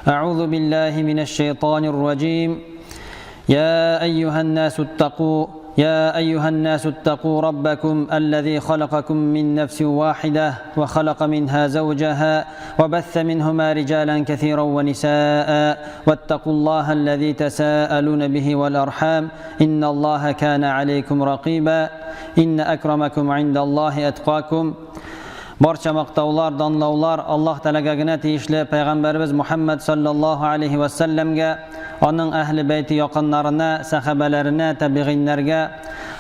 أعوذ بالله من الشيطان الرجيم يا أيها الناس اتقوا يا أيها الناس اتقوا ربكم الذي خلقكم من نفس واحدة وخلق منها زوجها وبث منهما رجالا كثيرا ونساء واتقوا الله الذي تساءلون به والأرحام إن الله كان عليكم رقيبا إن أكرمكم عند الله أتقاكم Барча мактаулар, данлаулар Аллаһ Тәгаләгә генә тиешле пәйгамбәребез Мухаммад саллаллаһу алейхи ва сәлләмгә, аның әһле бәйте якыннарына, сәхабәләренә, табигыйннәргә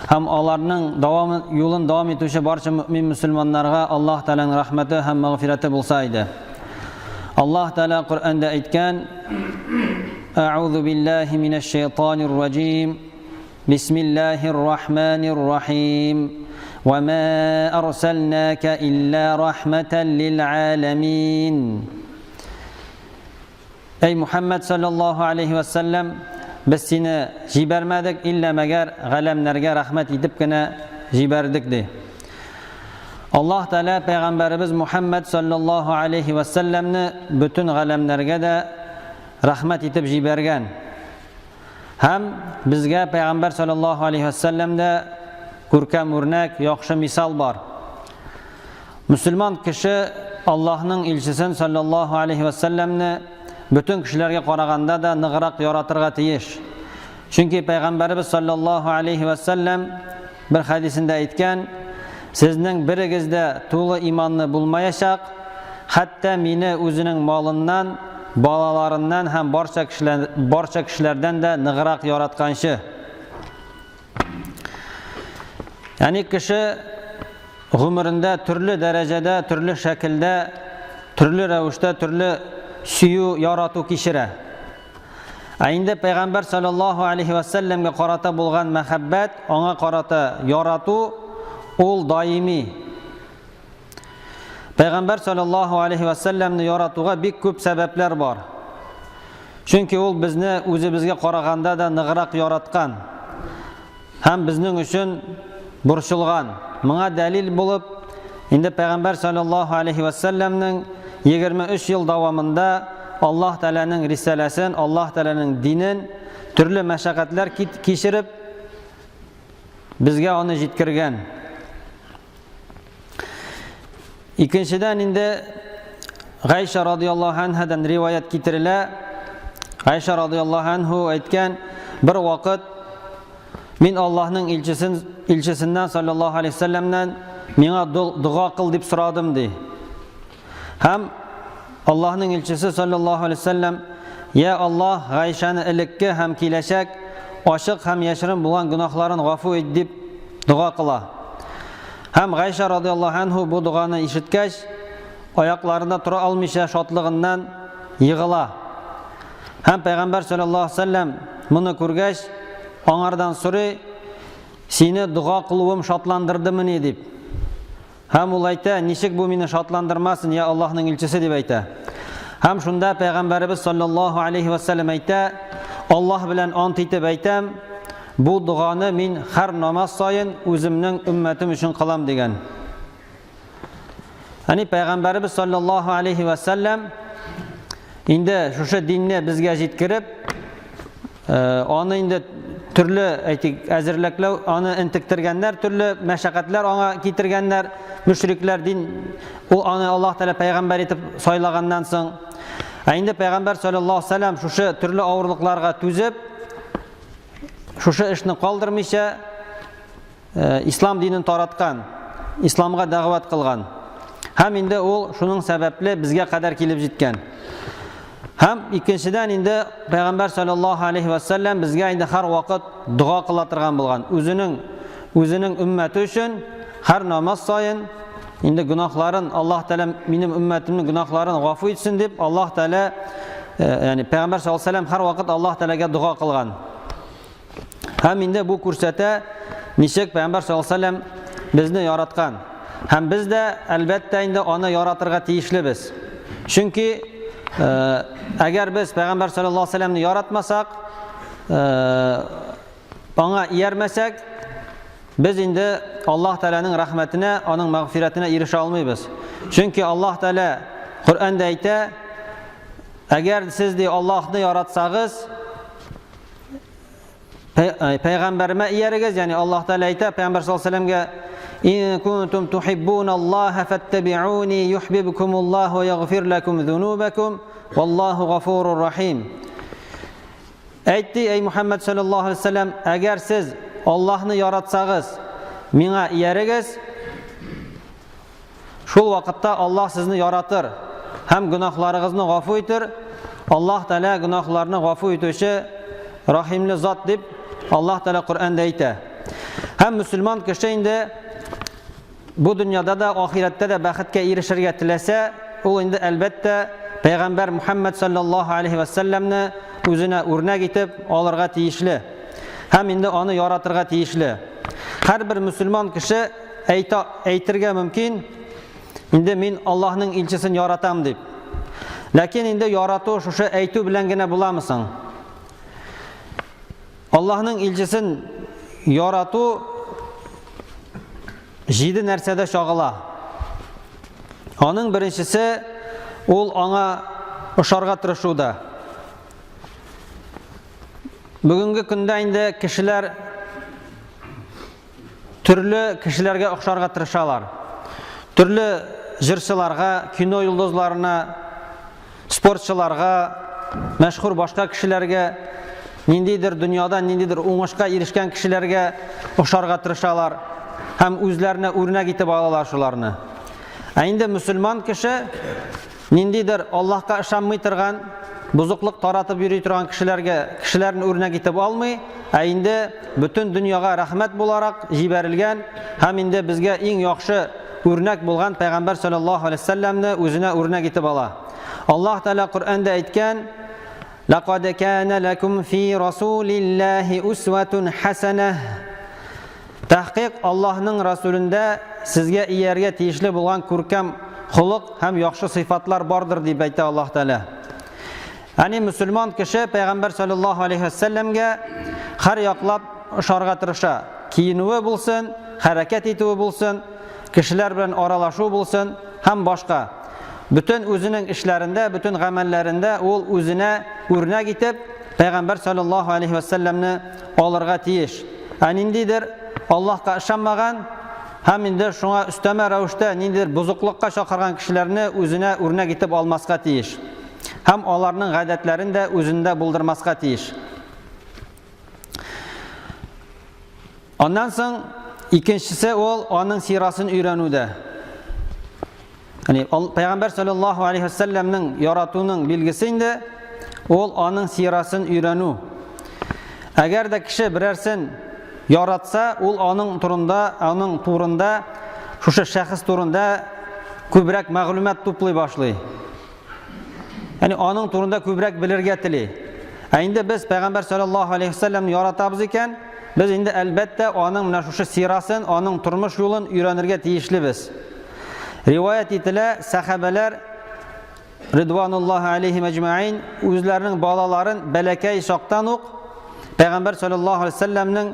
һәм аларның дәвам юлын дәвам итүче барча мөэмин мөселманнарга Аллаһ Тәгаләнең рәхмәте һәм мәгъфирәте булса иде. Аллаһ Тәгалә Коръәндә әйткән: Әгъузу биллаһи минәш шайтанир раҗим. Бисмиллаһир рахманир рахим. Ва ма арсалнака илля рахматан лил аламин. Әй Мухаммад саллаллаһу алейхи ва саллям, без сине җибәрмәдек иллә мәгәр галәмнәргә рәхмәт итеп кенә җибәрдек ди. Аллаһ Тәгалә пәйгамбәребез Мухаммад саллаллаһу алейхи ва саллямны бөтен галәмнәргә дә рәхмәт итеп җибәргән. Һәм безгә Пәйгамбәр саллаллаһу алейһи ва сәлләмдә күркәм үрнәк, яхшы мисал бар. Мөселман кеше Аллаһның илчесен саллаллаһу алейһи ва сәлләмне бөтен кешеләргә караганда да ныграк яратырга тиеш. Чөнки Пәйгамбәребез саллаллаһу алейһи ва сәлләм бер хәдисендә әйткән, сезнең берегез дә тулы иманлы булмаячак, хәтта мине үзенең малыннан, балаларыннан һәм барча кешеләр, барча кешеләрдән дә ныграк яратканчы. Ягъни кеше гомерендә төрле дәрәҗәдә, төрле шәкелдә, төрле рәвештә, төрле сөю, ярату кичерә. Ә инде Пәйгамбәр саллаллаһу алейхи ва сәлләмгә карата булган мәхәббәт, аңа карата ярату ул даими. Пәйгамбәр саллаллаһу алейхи ва сәлләмне яратуга бик күп сәбәпләр бар. Чөнки ул безне үзебезгә караганда да ныграк яраткан һәм безнең өчен борчылган. Моңа дәлил булып, инде Пәйгамбәр саллаллаһу алейхи ва сәлләмнең 23 ел дәвамында Аллаһ Тәгаләнең рисаләсен, Аллаһ Тәгаләнең динен төрле мәшәкатьләр кичереп, безгә аны җиткергән. Икенчедән инде Гайша радиаллаһу анһадан риваять китерелә. Гайша радиаллаһу анһу әйткән, бер вакыт мин Аллаһның илчесен илчесеннән саллаллаһу алейһи вәсәлләмнән миңа дога кыл дип сорадым ди. Һәм Аллаһның илчесе саллаллаһу алейһи вәсәлләм, "Я Аллаһ, Гайшаны элекке һәм киләчәк ачык һәм яшерен булган гөнаһларын гафу ит" дип дога кыла. Һәм Гайша радиаллаһу анһу бу доганы ишеткәч, аякларында тора алмыйча шатлыгыннан егыла. Һәм Пәйгамбәр саллаллаһу алейһи вәсәлләм моны күргәч, аңардан сорый, "Сине дога кылуым шатландырдымыни?" дип. Һәм ул әйтә, ничек бу мине шатландырмасын, я Аллаһның илчесе, дип әйтә. Һәм шунда Пәйгамбәребез саллаллаһу алейхи ва сәлләм әйтә, Аллаһ белән ант итеп әйтәм, бу доганы мин һәр намаз саен үземнең өммәтем өчен кылам дигән. Әни Пәйгамбәребез саллаллаһу алейхи ва сәлләм инде шушы динне безгә җиткереп, Аны инде төрле, әйтик, әзерләкләү, аны интектергәннәр, төрле мәшәкатьләр аңа китергәннәр, мөшрикләр дин, ул аны Аллаһ Тәгалә пәйгамбәр итеп сайлаганнан соң. Ә инде пәйгамбәр саллаллаһу алейһи вәсәлләм шушы төрле авырлыкларга түзеп, шушы эшне калдырмыйча, ислам динен тараткан, исламга дәгъват кылган. Һәм инде ул шуның сәбәпле безгә кадәр килеп җиткән. Һәм икенчедән инде Пәйгамбәр саллаллаһу алейхи ва саллям безгә инде һәр вакыт дога кыла торган булган. Үзенең үзенең өммәте өчен һәр намаз саен инде гөнаһларын Аллаһ Тәгалә минем өммәтемнең гөнаһларын гафу итсен дип Аллаһ Тәгалә, ягъни Пәйгамбәр саллаллаһу алейхи ва саллям һәр вакыт Аллаһ Тәгаләгә дога кылган. Һәм инде бу күрсәтә, ничек Пәйгамбәр саллаллаһу алейһи вәсәлләм безне яраткан. Һәм без дә, әлбәттә, инде аны яратырга тиешлебез. Чөнки әгәр без Пәйгамбәр саллаллаһу алейһи вәсәлләмне яратмасак, аңа иярмәсәк, без инде Аллаһ Тәгаләнең рәхмәтенә, аның мәгъфирәтенә ирешә алмыйбыз. Чөнки Аллаһ Тәгалә Коръәндә әйтә, Әгәр сез ди Аллаһны яратсагыз, пәйгамбәремә иярегез, ягъни Аллаһ Тәгалә әйтә пәйгамбәр саллаллаһу алейһи вәсәлләмгә: "Ин кунтум тухиббуналлаһа фаттабиуни юхбибкумуллаһу ва ягфир лакум зунубакум, валлаһу гафурур рахим." Әйтте, әй Мухаммад саллаллаһу алейһи вәсәлләм, әгәр сез Аллаһны яратсагыз, миңа иярегез, Шул вакытта Аллаһ сезне яратыр һәм гөнаһларыгызны гафу итер. Аллаһ Тәгалә гөнаһларны гафу итүче рахимле зат дип Аллаһ Тәгалә Коръәндә әйтә. Һәм мөселман кеше инде бу дөньяда да, ахирәттә дә бәхеткә ирешергә теләсә, ул инде әлбәттә пәйгамбәр Мухаммад саллаллаһу алейхи ва сәлләмне үзенә үрнәк итеп алырга тиешле. Һәм инде аны яратырга тиешле. Һәрбер мөселман кеше әйтә, әйтергә мөмкин, инде мин Аллаһның илчесен яратам дип. Ләкин инде ярату шушы әйтү белән генә буламы соң? Аллаһның илчесен ярату җиде нәрсәдә чагыла. Аның беренчесе ул аңа ошарга тырышуда. Бүгенге көндә инде кешеләр төрле кешеләргә охшарга тырышалар. Төрле җырчыларга, кино йолдызларына, спортчыларга, мәшһүр башка кешеләргә, ниндидер дөньяда ниндидер уңышка ирешкән кешеләргә охшарга тырышалар һәм үзләренә үрнәк итеп алалар шуларны. Ә инде мөселман кеше Ниндидер Аллаһка ышанмый торган, бозыклык таратып йөри торган кешеләргә кешеләрне үрнәк итеп алмый, ә инде бөтен дөньяга рәхмәт буларак җибәрелгән һәм инде безгә иң яхшы үрнәк булган пәйгамбәр саллаллаһу алейһи вәсәлләмне үзенә үрнәк итеп ала. Аллаһ Тәгалә Коръәндә әйткән: "Лакад кана лакум фи расулиллаһи усватун хасанah" Тәхкыйк Аллаһның Расүлендә сезгә ияргә тиешле булган күркәм холык һәм яхшы сыйфатлар бардыр, дип әйтә Аллаһ Тәгалә. Әни мөселман кеше Пәйгамбәр саллаллаһу алейһи вәсәлләмгә һәр яклап ошарга тырыша. Киенүе булсын, хәрәкәт итүе булсын, кешеләр белән аралашу булсын һәм башка. Бөтен үзенең эшләрендә, бөтен гамәлләрендә ул үзенә үрнәк итеп Пәйгамбәр саллаллаһу алейһи вәсәлләмне алырга тиеш. Ә ниндидер Аллаһка ышанмаган һәм инде шуңа өстәмә рәвештә ниндидер бозыклыкка чакырган кешеләрне үзенә үрнәк итеп алмаска тиеш. Һәм аларның гадәтләрен дә үзендә булдырмаска тиеш. Аннан соң икенчесе ул аның сирасын өйрәнүдә. Яни Пәйгамбәр саллаллаһу алейхи вәсәлләмнең яратуның билгесе инде ул аның сирасын өйрәнү. Әгәр дә кеше берәрсен яратса, ул аның турында, аның турында, шушы шәхес турында күбрәк мәгълүмат туплый башлый. Яни аның турында күбрәк белергә тели. Ә инде без Пәйгамбәр саллаллаһу алейхи вәсәлләмне яратабыз икән, без инде әлбәттә аның менә шушы сирасын, аның тормыш юлын өйрәнергә тиешлебез. Риваять ителә, сәхабәләр ридвануллаһи алейхи мәҗмәин үзләренең балаларын бәләкәй чактан ук Пәйгамбәр саллаллаһу алейһи вәсәлләмнең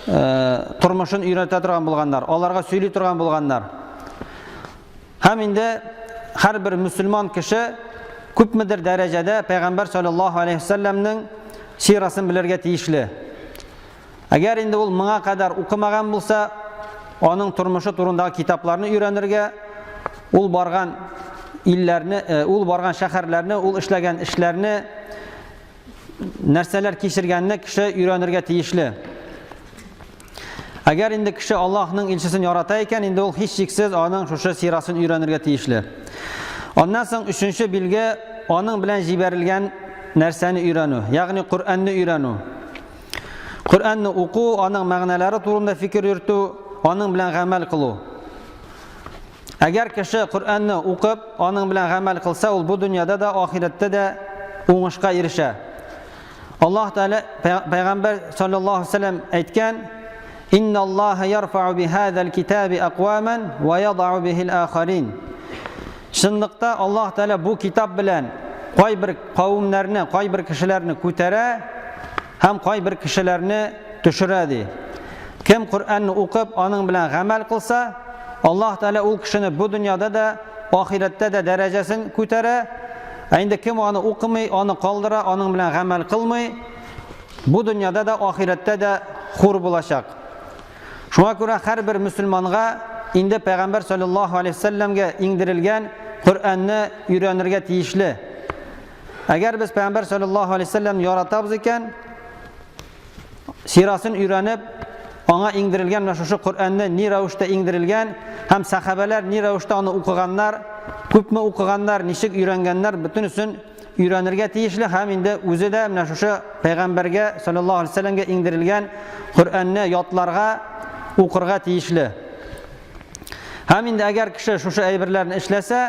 э, тормышын өйрәтә торган булганнар, аларга сөйли торган булганнар. Һәм инде һәрбер мөселман кеше күпмедер дәрәҗәдә Пәйгамбәр саллаллаһу алейһи вәсәлләмнең сирасын белергә тиешле. Әгәр инде ул моңа кадәр укымаган булса, аның тормышы турындагы китапларны өйрәнергә, ул барган илләрне, э, ул барган шәһәрләрне, ул эшләгән эшләрне, нәрсәләр кичергәнне кеше өйрәнергә тиешле. Әгәр инде кеше Аллаһның илчесен ярата икән, инде ул һичшиксез аның шушы сирасын өйрәнергә тиешле. Аннан соң өченче билге аның белән җибәрелгән нәрсәне өйрәнү, ягъни Коръәнне өйрәнү. Коръәнне уку, аның мәгънәләре турында фикер йөртү, аның белән гамәл кылу. Әгәр кеше Коръәнне укып, аның белән гамәл кылса, ул бу дөньяда да, ахирәттә дә уңышка ирешә. Аллаһ Тәгалә Пәйгамбәр саллаллаһу алейһи вәсәлләм әйткән: "Инна Аллаһа ярфa'у бихазал китаби акваман ва ядау бихил ахарин." Чынлыкта Аллаһ Тәгалә бу китап белән кайбер кавемнәрне, кайбер кешеләрне күтәрә һәм кайбер кешеләрне төшерә ди. Кем Коръәнне укып, аның белән гамәл кылса, Аллаһ Тәгалә ул кешене бу дөньяда да, ахирәттә дә дәрәҗәсен күтәрә. Ә инде кем аны укымый, аны калдыра, аның белән гамәл кылмый, бу дөньяда да, ахирәттә дә хур булачак. Шуңа күрә һәрбер мөселманга инде Пәйгамбәр саллаллаһу алейһи вәсәлләмгә иңдерелгән Коръәнне өйрәнергә тиешле. Әгәр без Пәйгамбәр саллаллаһу алейһи вәсәлләмне яратабыз икән, сирасын өйрәнеп, аңа иңдерелгән менә шушы Коръәнне ни рәвештә иңдерелгән һәм сәхабәләр ни рәвештә аны укыганнар, күпме укыганнар, ничек өйрәнгәннәр, бөтенесен өйрәнергә тиешле һәм инде үзе дә менә шушы пәйгамбәргә саллаллаһу алейһи вәсәлләмгә иңдерелгән Коръәнне ятларга, укырга тиешле. Һәм инде әгәр кеше шушы әйберләрне эшләсә,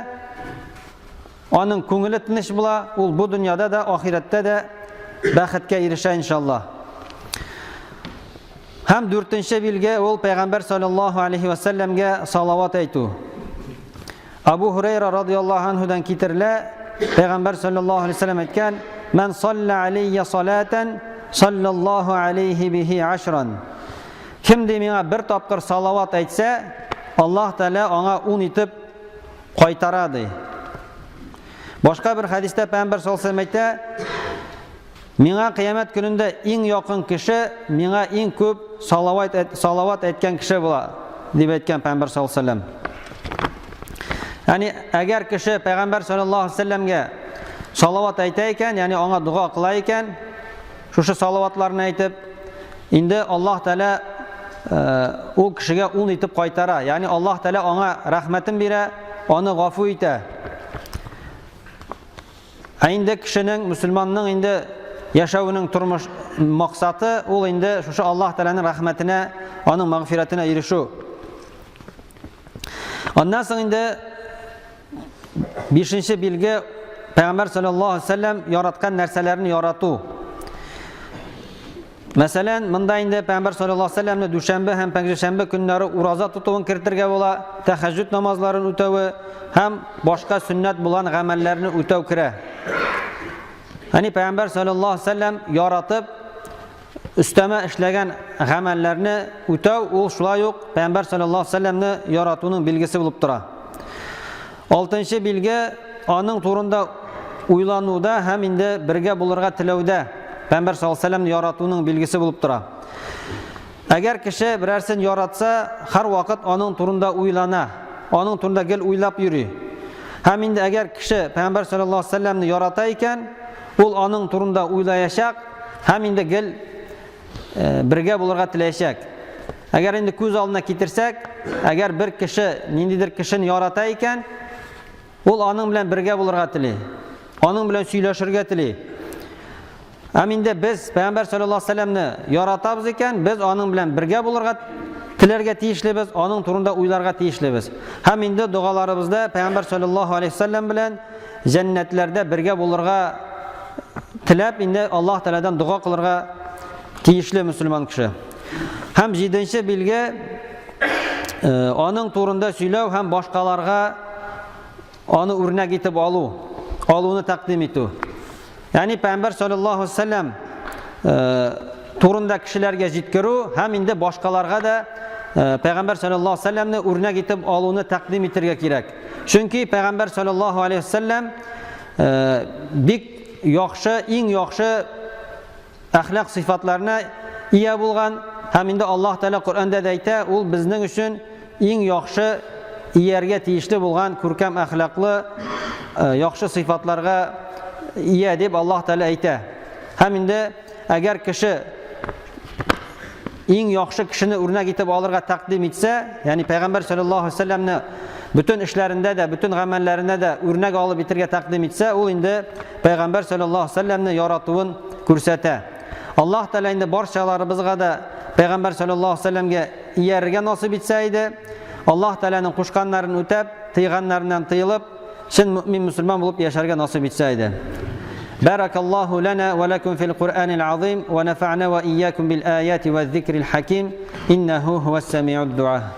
Аның күңеле тыныч була, ул бу дөньяда да, ахирәттә дә бәхеткә ирешә иншалла. Һәм дүртенче билге ул пәйгамбәр саллаллаһу алейхи ва сәлләмгә салават әйтү. Абу Хурейра радияллаһу анһудан китерелә, пәйгамбәр саллаллаһу алейхи ва сәлләм әйткән: "Ман салла алейя салатан, саллаллаһу алейхи бихи ашран." Кем ди миңа бер тапкыр салават әйтсә, Аллаһ Тәгалә аңа ун итеп кайтара ди. Башка бер хәдистә Пәйгамбәр саллаллаһу алейһи әйтә, миңа кыямәт көнендә иң якын кеше, миңа иң күп салават салават әйткән кеше була, дип әйткән Пәйгамбәр саллаллаһу алейһи Ягъни, әгәр кеше Пәйгамбәр саллаллаһу алейһи вәсәлләмгә салават әйтә икән, ягъни аңа дога кыла икән, шушы салаватларны әйтеп, Инде Аллаһ Тәгалә э, ул кешегә ун итеп кайтара. Ягъни Аллаһ Тәгалә аңа рәхмәтен бирә, аны гафу итә. Ә инде кешенең, мөселманның инде яшәвенең тормыш максаты ул инде шушы Аллаһ Тәгаләнең рәхмәтенә, аның мәгъфирәтенә ирешү. Аннан соң инде Бишенче билге Пәйгамбәр саллаллаһу алейһи вәсәлләм яраткан нәрсәләрне ярату. Мәсәлән, монда инде Пәйгамбәр саллаллаһу алейһи вәсәлләмне дүшәмбе һәм пәнҗешәмбе көннәре ураза тотуын кертергә була, тәһәҗҗүд намазларын үтәве һәм башка сөннәт булган гамәлләрне үтәү керә. Ягъни Пәйгамбәр саллаллаһу алейһи вәсәлләм яратып өстәмә эшләгән гамәлләрне үтәү ул шулай ук Пәйгамбәр саллаллаһу алейһи вәсәлләмне яратуның билгесе булып тора. Алтынчы билге аның турында уйлануда һәм инде бергә булырга теләүдә Пәйгамбәр саллаллаһу алейһи вәсәлләмне яратуның билгесе булып тора. Әгәр кеше берәрсен яратса, һәрвакыт аның турында уйлана, аның турында гел уйлап йөри. Һәм инде әгәр кеше Пәйгамбәр саллаллаһу алейһи вәсәлләмне ярата икән, ул аның турында уйлаячак һәм инде гел э, бергә булырга теләячәк. Әгәр инде күз алдына китерсәк, әгәр бер кеше ниндидер кешене ярата икән, ул аның белән бергә булырга тели. Аның белән сөйләшергә тели. Һәм инде без Пәйгамбәр саллаллаһу алейһи вәсәлләмне яратабыз икән, без аның белән бергә булырга теләргә тиешлебез, аның турында уйларга тиешлебез. Һәм инде догаларыбызда Пәйгамбәр саллаллаһу алейһи вәсәлләм белән җәннәтләрдә бергә булырга теләп, инде Аллаһ Тәгаләдән дога кылырга тиешле мөселман кеше. Һәм җиденче билге э, аның турында сөйләү һәм башкаларга аны үрнәк итеп алу, алуны тәкъдим итү. Ягъни Пәйгамбәр саллаллаһу алейһи вәсәлләм э, турында кешеләргә җиткерү һәм инде башкаларга да э, Пәйгамбәр саллаллаһу алейһи вәсәлләмне үрнәк итеп алуны тәкъдим итәргә кирәк. Чөнки Пәйгамбәр саллаллаһу алейһи вәсәлләм э, бик яхшы, иң яхшы әхлак сыйфатларына ия булган һәм инде Аллаһ Тәгалә Коръәндә дә әйтә, ул безнең өчен иң яхшы ияргә тиешле булган күркәм әхлаклы э, яхшы сыйфатларга ия дип Аллаһ Тәгалә әйтә. Һәм инде әгәр кеше иң яхшы кешене үрнәк итеп алырга тәкъдим итсә, ягъни Пәйгамбәр саллаллаһу алейһи вәсәлләмне бөтен эшләрендә дә, бөтен гамәлләрендә дә үрнәк алып итергә тәкъдим итсә, ул инде Пәйгамбәр саллаллаһу алейһи вәсәлләмне яратуын күрсәтә. Аллаһ Тәгалә инде барчаларыбызга да Пәйгамбәр саллаллаһу алейһи вәсәлләмгә иярергә насыйп итсә иде. Аллаһ Тәгаләнең кушканнарын үтәп, тыйганнарыннан тыелып, чын мөмин мөселман булып яшәргә насыйп итсә иде. Баракаллаһу лана ва лакум фил Куръанил азим ва нафa'на ва ийякум бил аяти ва зикрил хаким иннаху хуас самиуд дуа.